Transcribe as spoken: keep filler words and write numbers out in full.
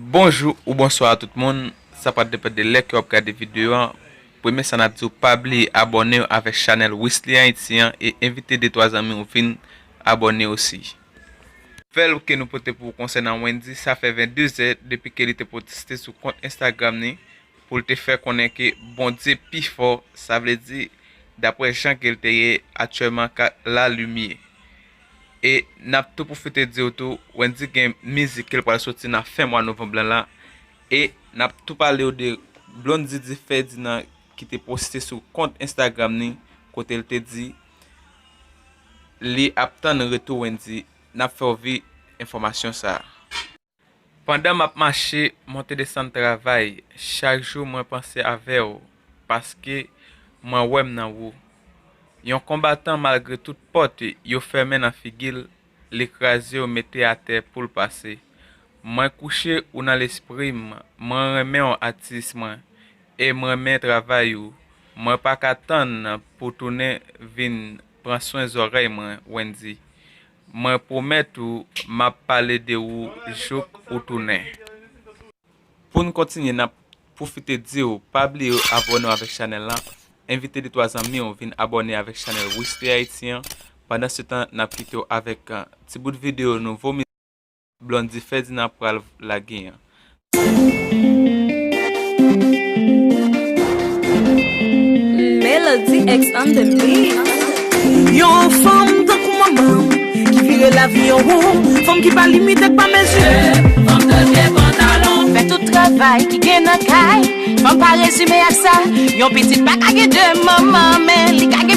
Bonjou ou bonswa a tout moun. Sa pral depann de lè ke w ap gade videyo an. Premye sa n ap di w, pa bliye abòne w avèk chanèl Wesley Haïti an e envite de twa zanmi w vin abòne osi. Nouvèl ke nou pote pou w konsènan Wendyy, sa fè vennde zè depi ke li te poste sou kont Instagram ni pou l te fè konnen ke Bondye pi fò, sa vle di, daprè jan ke l te ye aktyèlman, ka lalimye. E n ap tou pwofite di w tou, Wendyy gen mizik ke l pral soti nan fen mwa novanm lan la. E n ap tou pale w de Blondedy Ferdinand ki te poste sou kont Instagram ni, kote l te di li ap tann retou Wendyy. N ap fè w viv enfòmasyon sa a. Pandan m ap mache, monte desann travay, chak jou mwen panse avè w, paske mwen wè m nan ou. Yon konbatan malgre tout pòt yo fèmen nan figi l, li kraze w mete atè pou l pase. Mwen kouche ou nan lespri m, mwen renmen w atis mwen, e m renmen travay ou. Mwen pa ka tann pou tounen vin pran swen zòrèy mwen, Wendyy. Mwen pwomèt ou m ap pale de ou jouk ou tounen. Pou n kontinye, n ap pwofite di w, pa bliye abòne w avèk chanèl lan, envite de twa zanmi w vin abòne avèk chanèl Wesley Haïti an. Pandan se tan, n ap kite w avèk, uh, ti bout videyo nouvo mizik Blondedy Ferdinand pral lage an. Melody X on the beat. Yon fanm tankou manman ki vire lavi an won. Fanm ki pa limite, k pa mezire. Fanm de pye pantalon. Fè tout travay ki gen nan kay. Fanm pa rezime ak sa. Yon pitit pa ka gen de manman, men li ka gen